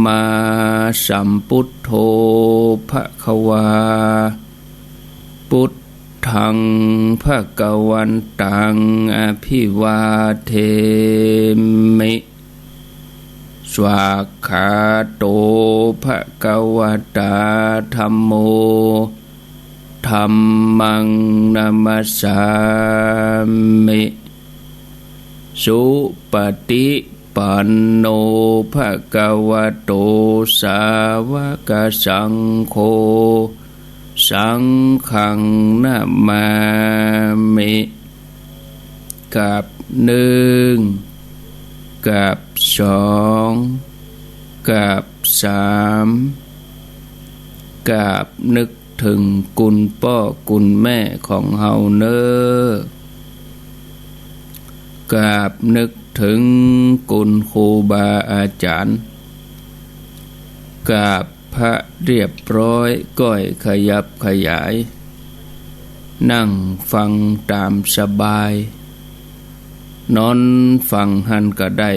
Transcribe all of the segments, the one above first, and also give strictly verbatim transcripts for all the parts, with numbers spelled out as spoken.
มาสัมพุทโธ ภะคะวา พุทธัง ภะคะวันตัง อะภิวาเทมิ สวากขาโต ภะคะวะตา ธัมโม ธัมมัง นะมัสสามิ สุปะฏิปันโน ภะคะวะโต สาวะกะสังโฆ สังฆัง นะมามิ กับนึ่ง กับสอง กับสาม กับนึก เถิงกุณป้อกุณแม่ของเฮาเน่อ กราบนึกเถิงกุณครูบาอาจ๋ารย์ กราบพระเรียบร้อย ก้อยขยับขยาย นั่งฟังต๋ามสบาย นอนฟังหั้นก็ได้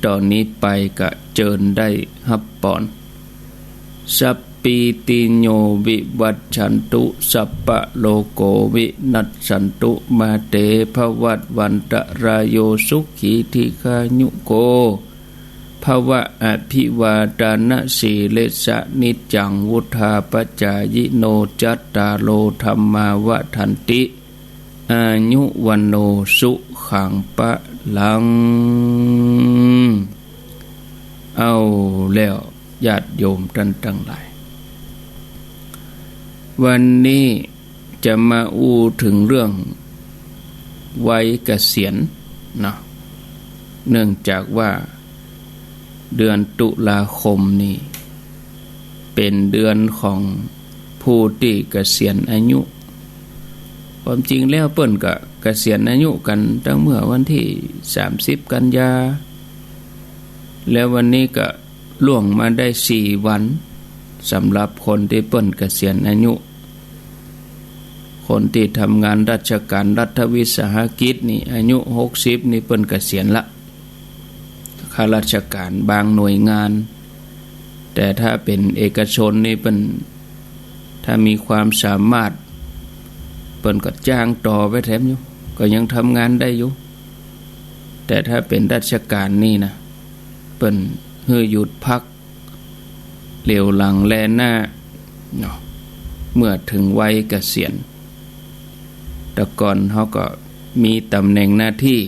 ต่อนี้ไปก็เจิญได้ฮับปอน สัพพีติโย วิวัชชันตุ สัพพะโรโค วินัสสันตุ มา เต ภะวัตวันตะราโย สุขี ทีฆายุโก ภะวะ อะภิวาทานะสีลิสสะ นิจจัง วุฑฒาปะจายิโน จัตตาโร ธัมมา วัฑฒันติ อายุ วัณโณ สุขัง พะลัง เอาแล้ว ญาติโยมต้านตังหลาย วันนี้จะมาอู้เถิงเรื่องวัยเกษียณเนาะ เนื่องจากว่าเดือนตุลาคมนี่เป๋นเดือนของผู้ตี้เกษียณอายุ ความจริงแล้วเปิ้นก็เกษียณอายุกั๋นตั้งเมื่อวันตี้สามสิบกันยา แล้ววันนี้ก็ล่วงมาได้สี่วัน สำหรับคนตี้เปิ้นเกษียณอายุ คนตี้ทำงานราชก๋านรัฐวิสาหกิจนี่ อายุหกสิบนี่เปิ้นเกษียณละ ข้าราชก๋านบางหน่วยงาน แต่ถ้าเป๋นเอกชนนี่เปิ้น ถ้ามีความสามารถ เปิ้นก็จ้างต่อไปแถมอยู่ ก็ยังทำงานได้อยู่ แต่ถ้าเป๋นราชก๋านนี่นะ เปิ้นหื้อหยุดพัก เหลียวหลังแลหน้าเนาะ เมื่อเถิงวัยเกษียณ แต่ก่อนเฮาก็มีต๋ำแหน่งหน้าตี้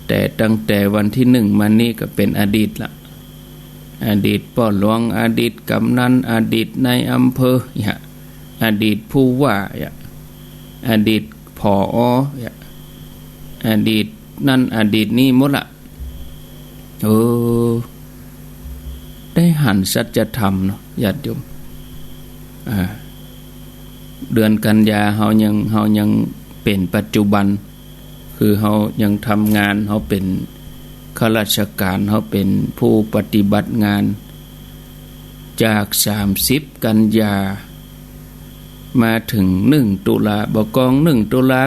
แต่ตั้งแต่วันตี้นึ่งมานี้ก็เป๋นอดีตละ อดีตป้อหลวง อดีตก๋ำนัน อดีตนายอำเภอ เนี่ย อดีตผู้ว่า เนี่ย อดีต ผอ เนี่ย อดีตนั้นอดีตนี้หมดละ เออ ได้หันสัจธรรมเนาะ ญาติโยม อ่า เดือนกันยาเฮายัง เฮายังเป๋นปัจจุบัน คือเฮายังทำงาน เฮาเป๋นข้าราชก๋าน เฮาเป๋นผู้ปฏิบัติงาน จากสามสิบกันยา มาเถิงนึ่งตุลา บ่ากองนึ่งตุลา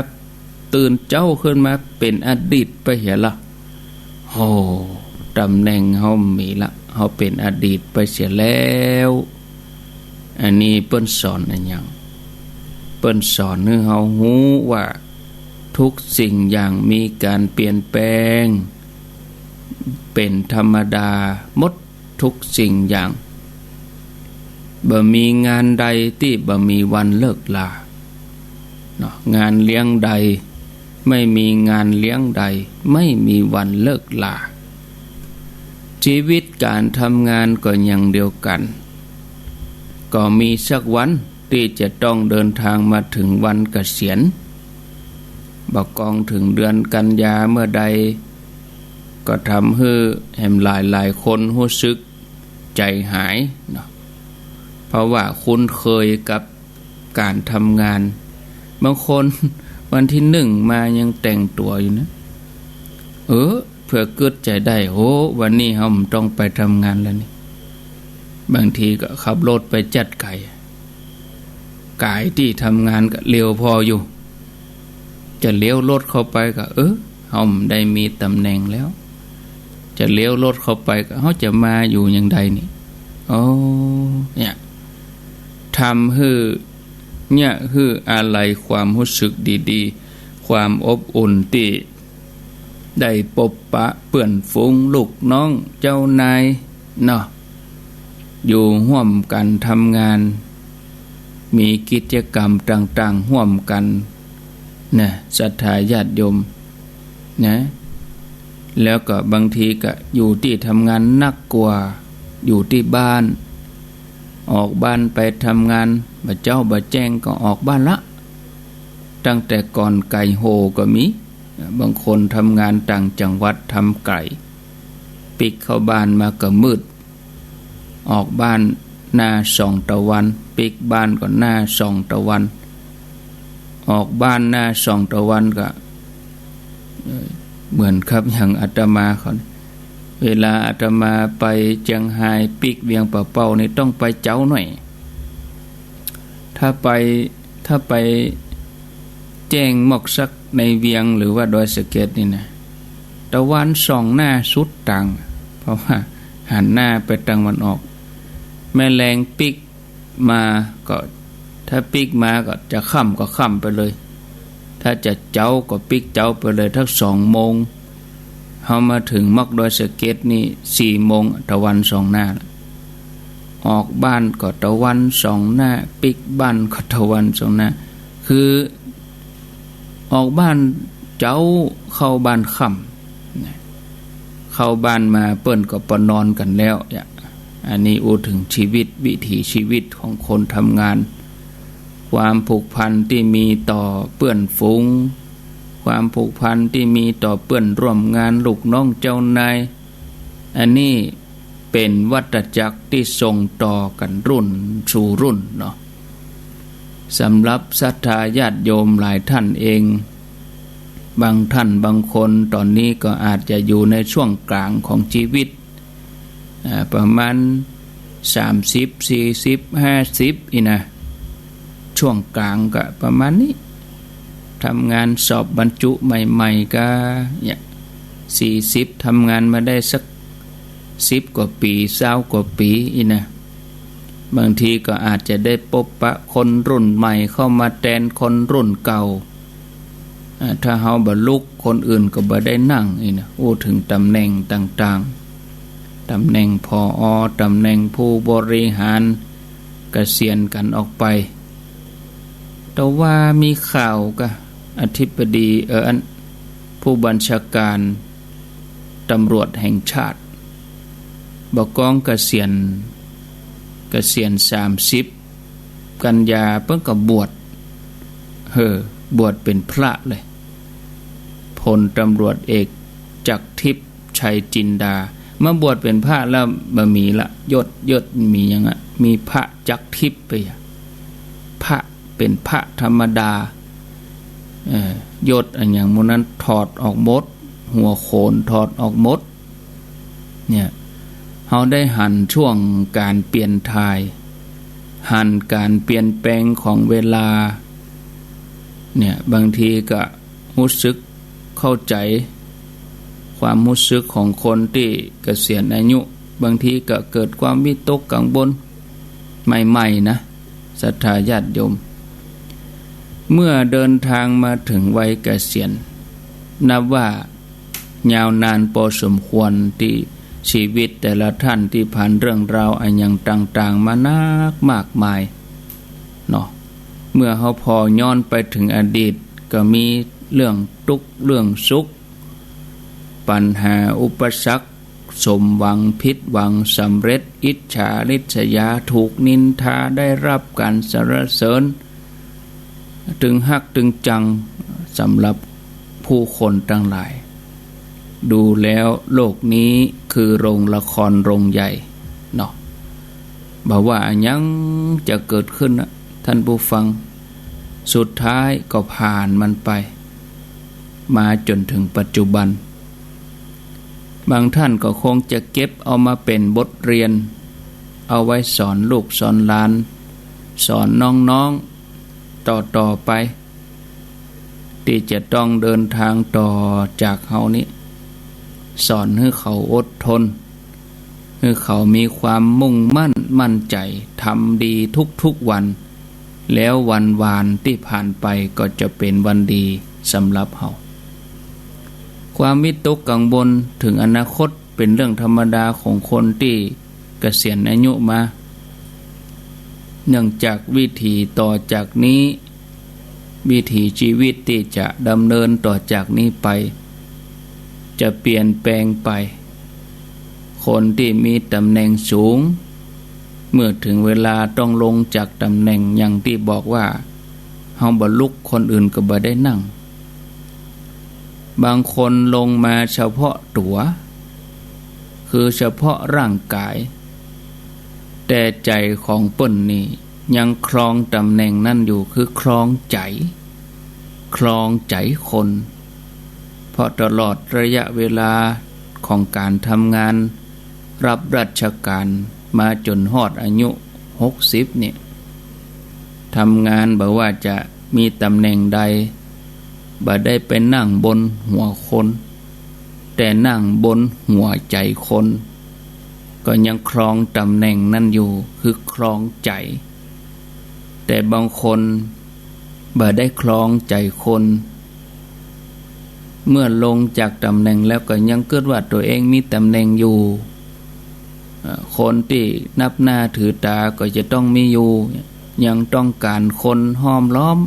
ตื่นเจ๊าขึ้นมาเป๋นอดีตไปเหียละ โอ้ ต๋ำแหน่งเฮาบ่มีละ เฮาเป๋นอดีตไปเสียแล้ว อันนี้เปิ้นสอนอะหยัง เปิ้นสอนหื้อเฮาฮู้ว่าทุกสิ่งอย่างมีก๋านเปลี่ยนแปลง เป๋นธรรมดาหมด ทุกสิ่งอย่าง บ่มีงานใดตี้บ่มีวันเลิกลา เนาะ งานเลี้ยงใด ไม่มีงานเลี้ยงใด ไม่มีวันเลิกลา ชีวิตก๋านทำงานก็อย่างเดียวกั๋น ก็มีสักวันตี้จะต้องเดินทางมาเถิงวันเกษียณ บ่ากองเถิงเดือนกันยาเมื่อใด ก็ทำหื้อแหมหลายๆ คนฮู้สึก ใจ๋หายเนาะ เพราะว่าคุ้นเคยกับก๋านทำงาน บางคนวันตี้นึ่งมายังแต่งตั๋วอยู่นะ เออ เปื้อกึ๊ดใจ๋ได้ โอ้ วันนี้เฮาบ่ต้องไปทำงานแล้วนี่ บางทีก็ขับรถไปจั๊ดไก๋ ก๋ายตี้ทำงานก็เร็วผ่ออยู่ จะเลี้ยวรถเข้าไปก็ เออ เฮาบ่ได้มีต๋ำแหน่งแล้ว จ จะเลี้ยวรถเข้าไปก็ เฮาจะมาอยู่อย่างใดนี่ โอ้ เนี่ย ทำหื้อ เนี่ย หื้ออาลัยความฮู้สึกดีๆ ความอบอุ่นตี้ได้ปบปะเปื้อนฝูง ลูกน้อง เจ้านาย เนาะ อยู่ฮ่วมกั๋นทำงาน มีกิจกรรมต่างๆ ฮ่วมกั๋น นะ ศรัทธาญาติโยม นะ แล้วก็บางทีก็อยู่ตี้ทำงานหนักกว่าอยู่ตี้บ้าน ออกบ้านไปทำงาน บ่าเจ๊าบ่าแจ้งก็ออกบ้านละ ตั้งแต่ก่อนไก๋โหก็มี บางคนทำงานต่างจังหวัด ทำไก๋ ปิ๊กเข้าบ้านมาก็มืด ออกบ้านหน้าส่องตะวัน ปิ๊กบ้านก็หน้าส่องตะวัน ออกบ้านหน้าส่องตะวันก็ เอ่อ เหมือนกับอย่างอาตมาเขา เวลาอาตมาไปเจียงฮาย ปิ๊กเวียงป่าเป้านี่ต้องไปเจ๊าหน่อย ถ้าไป ถ้าไปแจ้งมอกสักในเวียงหรือว่าดอยสะเก็ดนี่นะ ตะวันส่องหน้าสุดตาง เพราะว่าหันหน้าไปตางวันออก แม่แลงปิ๊กมาก็ ถ้าปิ๊กมาก็จะค่ำก็ค่ำไปเลย ถ้าจะเจ๊าก็ปิ๊กเจ๊าไปเลย สักสองโมง เฮามาเถิงมอกดอยสะเก็ดนี่สี่โมง ตะวันส่องหน้าละ ออกบ้านก็ตะวันส่องหน้า ปิ๊กบ้านก็ตะวันส่องหน้า คือออกบ้านเจ๊าเข้าบ้านค่ำ นะ เข้าบ้านมาเปิ้นก็ปะนอนกั๋นแล้ว เนี่ย อันนี้อู้เถิงชีวิต วิถีชีวิตของคนทำงาน ความผูกพันตี้มีต่อเปื้อนฝูง ความผูกพันตี้มีต่อเปื้อนร่วมงาน ลูกน้อง เจ้านาย อันนี้เป๋นวัฏจักรตี้ส่งต่อกั๋นรุ่นสู่รุ่นเนาะ สำหรับศรัทธาญาติโยมหลายท่านเอง บางท่านบางคนต๋อนนี้ก็อาจจะอยู่ในช่วงก๋างของชีวิต อ่า ประมาณสามสิบ สี่สิบ ห้าสิบ อี้นะ ช่วงก๋างก็ประมาณนี้ ทำงานสอบบรรจุใหม่ๆ ก็เนี่ย สี่สิบ ทำงานมาได้สักสิบกว่าปี๋ ซาวกว่าปี๋ อี้นะ บางทีก็อาจจะได้ปบปะคนรุ่นใหม่เข้ามาแตนคนรุ่นเก่า อ่า ถ้าเฮาบ่ลุก คนอื่นก็บ่ได้นั่ง อี้นะ อู้เถิงต๋ำแหน่งต่างๆ ต๋ำแหน่ง ผอ ต๋ำแหน่งผู้บริหาร เกษียณกั๋นออกไป แต่ว่ามีข่าวก็อธิบดี เออ อัน ผู้บัญชาการตำรวจแห่งชาติ บ่ากองเกษียณ เกษียณสามสิบ กันยาเปิ้นก็บวช เออ บวชเป๋นพระเลย พลตำรวจเอกจักรทิพย์ ชัยจินดา มาบวชเป๋นพระแล้วบ่มีละ ยศ ยศมีหยังอะ มีพระจักรทิพย์ไปอะ พระเป๋นพระธรรมดา เอ่อ ยศอะหยังหมู่นั้นถอดออกหมด หัวโขนถอดออกหมด เนี่ย เฮาได้หันช่วงก๋านเปลี่ยนถ่าย หันก๋านเปลี่ยนแปลงของเวลา เนี่ย บางทีก็ ฮู้สึกเข้าใจ๋ความฮู้สึกของคนตี้เกษียณอายุ บางทีก็เกิดความวิตกกังวลใหม่ๆ นะ ศรัทธาญาติโยม เมื่อเดินทางมาเถิงวัยเกษียณ นับว่ายาวนานปอสมควรตี้ชีวิตแต่ละท่านตี้ผ่านเรื่องราวอะหยังต่างๆ มานักมากมาย เนาะ เมื่อเฮาผ่อย้อนไปเถิงอดีต ก็มีเรื่องตุ๊กข์เรื่องสุข ปัญหาอุปสรรค สมหวังผิดหวังสำเร็จ อิจฉาริษยา ถูกนินทา ได้ฮับก๋านสรรเสริญ ตึงฮักตึงจั่ง สำหรับผู้คนตังหลาย ดูแล้วโลกนี้คือโรงละครโรงใหญ่เนาะ บ่ว่าอะหยังจะเกิดขึ้นนะท่านผู้ฟัง สุดท้ายก็ผ่านมันไป มาจ๋นเถิงปัจจุบัน บางท่านก็คงจะเก็บเอามาเป๋นบทเรียน เอาไว้สอนลูกสอนหลาน สอนน้องๆ ต่อๆ ไป ตี้จะต้องเดินทางต่อจากเฮานี้ สอนหื้อเขาอดทน หื้อเขามีความมุ่งมั่นมั่นใจ๋ ทำดีทุกๆ วัน แล้ววันวานตี้ผ่านไปก็จะเป๋นวันดีสำหรับเฮา ความวิตกกังวลเถิงอนาคตเป๋นเรื่องธรรมดาของคนตี้เกษียณอายุมา เนื่องจากวิถีต่อจากนี้ วิถีชีวิตตี้จะดำเนินต่อจากนี้ไป จะเปลี่ยนแปลงไป คนตี้มีต๋ำแหน่งสูง เมื่อเถิงเวลาต้องลงจากต๋ำแหน่ง อย่างตี้บอกว่า เฮาบ่ลุก คนอื่นก็บ่ได้นั่ง บางคนลงมาเฉพาะตั๋ว คือเฉพาะร่างกาย แต่ใจ๋ของเปิ้นนี่ยังครองต๋ำแหน่งนั้นอยู่ คือครองใจ๋ ครองใจ๋คน เพราะตลอดระยะเวลาของก๋านทำงาน รับราชก๋านมาจ๋นฮอดอายุหกสิบเนี่ย ทำงานบ่ว่าจะมีต๋ำแหน่งใด บ่ได้ไปนั่งบนหัวคน แต่นั่งบนหัวใจ๋คน ก็ยังครองต๋ำแหน่งนั้นอยู่ คือครองใจ๋ แต่บางคนบ่ได้ครองใจ๋คน เมื่อลงจากต๋ำแหน่งแล้วก็ยังกึ๊ดว่าตั๋วเองมีต๋ำแหน่งอยู่ เอ่อ คนตี้นับหน้าถือต๋าก็จะต้องมีอยู่ ยังต้องก๋านคนห้อมล้อม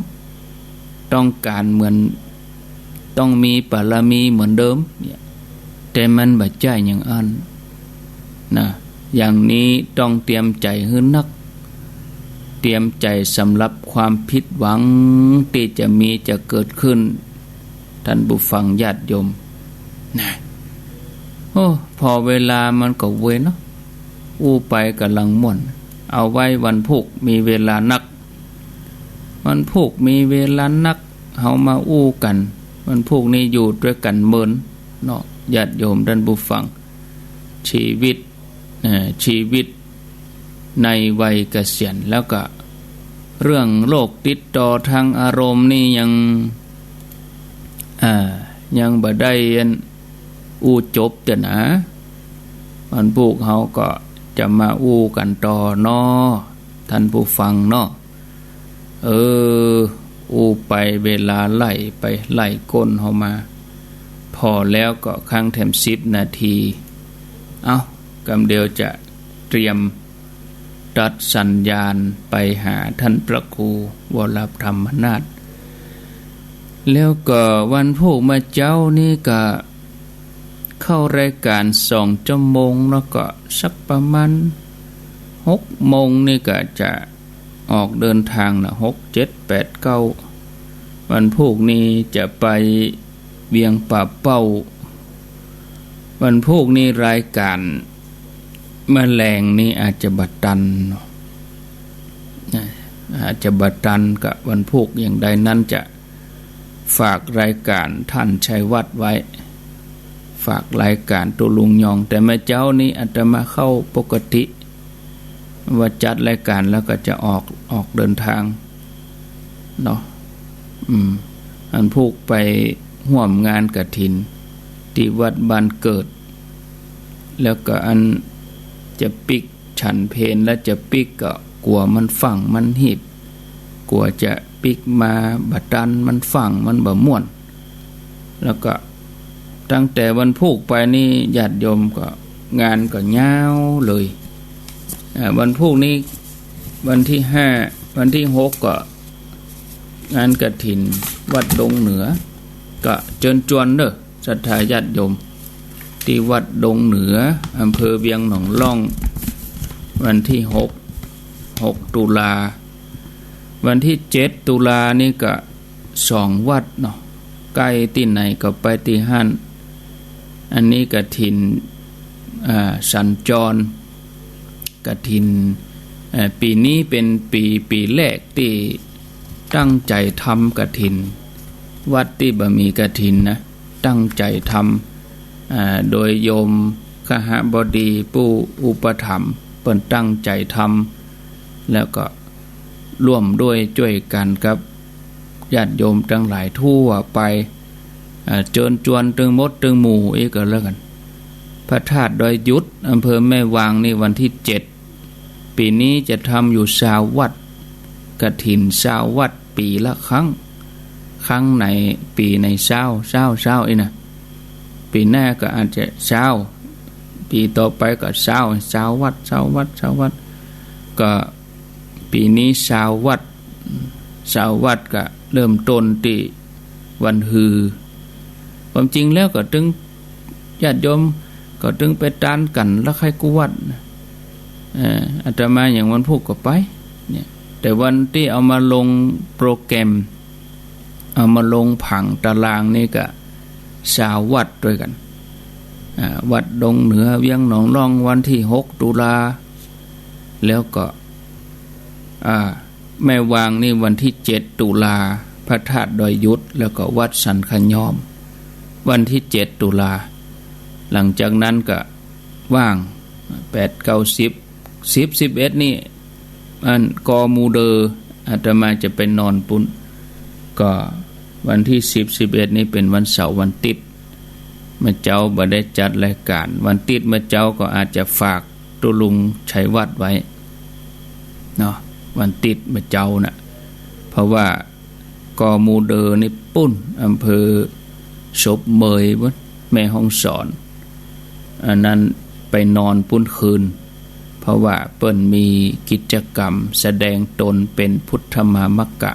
ต้องก๋านเหมือน ต้องมีบารมีเหมือนเดิมเนี่ย แต่มันบ่ใจ้อย่างอั้นนะ อย่างนี้ต้องเตรียมใจ๋หื้อนัก เตรียมใจ๋สำหรับความผิดหวังตี้จะมีจะเกิดขึ้น ท่านผู้ฟังญาติโยมนะ โอ้ ผ่อเวลามันก็เวยเนาะ อู้ไปก่ำลังม่วน เอาไว้วันพูกมีเวลานัก วันพูกมีเวลานัก เฮามาอู้กั๋น วันพูกนี้อยู่ตวยกั๋นเมินเนาะ ญาติโยมท่านผู้ฟัง ชีวิต เอ่อ ชีวิตในวัยเกษียณ แล้วก็เรื่องโรคติดต่อทางอารมณ์นี่ยัง อ่า ยังบ่ได้อันอู้จบเตื้อนะ วันพูกเฮาก็จะมาอู้กั๋นต่อเนาะ ท่านผู้ฟังเนาะ เออ อู้ไปเวลาไหลไปไหลก้นเฮามา ผ่อแล้วก็ค้างแถมสิบนาที เอ้า กำเดียวจะเตรียมตัดสัญญาณไปหาท่านพระครูวรธรรมนาถ แล้วก็วันพูกเมื่อเจ๊านี้ก็ เข้ารายก๋านสองชั่วโมง แล้วก็สักประมาณหกโมงนี่ก็จะออกเดินทางนะ หก เจ็ด แปด เก้า วันพูกนี้จะไปเวียงป่าเป้า วันพูกนี้รายก๋านเมื่อแลงนี่อาจจะบ่ตันเนาะ นะ อาจจะบ่ตัน ก็วันพูกอย่างใดนั้นจะ ฝากรายก๋านท่านชัยวัฒน์ไว้ ฝากรายก๋านตุ๊ลุงยอง แต่เมื่อเจ๊านี้อาตมาเข้าปกติ ว่าจัดรายก๋านแล้วก็จะออก ออกเดินทางเนาะ อืม อันพูกไปฮ่วมงานกฐิน ตี้วัดบ้านเกิด แล้วก็อันจะปิ๊ก ฉันเพลแล้วจะปิ๊กก็กั๋วมันฟั่งมันฮีบ กั๋วจะปิ๊กมาบ่ตัน มันฟั่งมันบ่ม่วน แล้วก็ตั้งแต่วันพูกไปนี่ญาติโยมก็งานก็ยาวเลย อ่า วันพูกนี้วันตี้ห้า วันตี้หกก็งานกฐินวัดดงเหนือ ก็เจิญจวนเน่อ ศรัทธาญาติโยม ตี้วัดดงเหนือ อำเภอเวียงหนองล่อง วันตี้หก หกตุลา วันตี้เจ็ดตุลานี่ก็สองวัดเนาะ ใก้ตี้ไหนก็ไปตี้หั้น อันนี้กฐิน อ่า สัญจร กฐิน เอ่อ ปี๋นี้เป๋นปี๋ ปี๋แรกตี้ตั้งใจ๋ทำกฐิน วัดตี้บ่มีกฐินนะ ตั้งใจ๋ทำ อ่า โดยโยมคหบดีผู้อุปถัมภ์ เปิ้นตั้งใจ๋ทำ แล้วก็ร่วมด้วยจ้วยกั๋นกับญาติโยมตังหลายทั่วไป อ่า เจิญจวนตึงหมดตึงหมู่อี้ก็แล้วกั๋น พระธาตุดอยหยุด อำเภอแม่วางนี่วันตี้เจ็ด ปี๋นี้จะทำอยู่ซาววัด กฐินซาววัดปี๋ละครั้ง ครั้งในปี๋ในซาว ซาว ซาวอี้นะ ปี๋หน้าก็อาจจะซาว ปี๋ต่อไปก็ซาว ซาววัด ซาววัด ซาววัด ก็ปี๋นี้ซาววัด ซาววัดก็เริ่มต้นตี้วันฮือ ความจริงแล้วก็ตึง ญาติโยมก็ตึงไปตานกั๋นละใค่กู้วัดนะ เอ่อ อาตมาอย่างวันพูกก็ไป เนี่ย แต่วันตี้เอามาลงโปรแกรม เอามาลงผังต๋ารางนี่ก็ซาววัดตวยกั๋น อ่า วัดดงเหนือเวียงหนองล่องวันตี้หกตุลา แล้วก็ อ่า แม่วางนี่วันตี้เจ็ดตุลา พระธาตุดอยหยุด แล้วก็วัดสันขะย้อม วันตี้เจ็ดตุลา หลังจากนั้นก็ว่าง แปด เก้า สิบ สิบ สิบเอ็ดนี่ อันกอมูเดอ อาตมาจะไปนอนปุ้น ก็วันตี้สิบ สิบเอ็ดนี่เป๋นวันเสาร์วันติ๊ด เมื่อเจ๊าบ่ได้จัดรายก๋าน วันติ๊ดเมื่อเจ๊าก็อาจจะฝากตุ๊ลุงชัยวัฒน์ไว้เนาะ วันติ๊ดเมื่อเจ๊าน่ะ เพราะว่ากอมูเดอนี่ปุ้น อำเภอศพเมยปุ้น แม่ฮ่องสอน อันนั้นไปนอนปุ้นคืน เพราะว่าเปิ้นมีกิจกรรมแสดงตนเป๋นพุทธมามกะ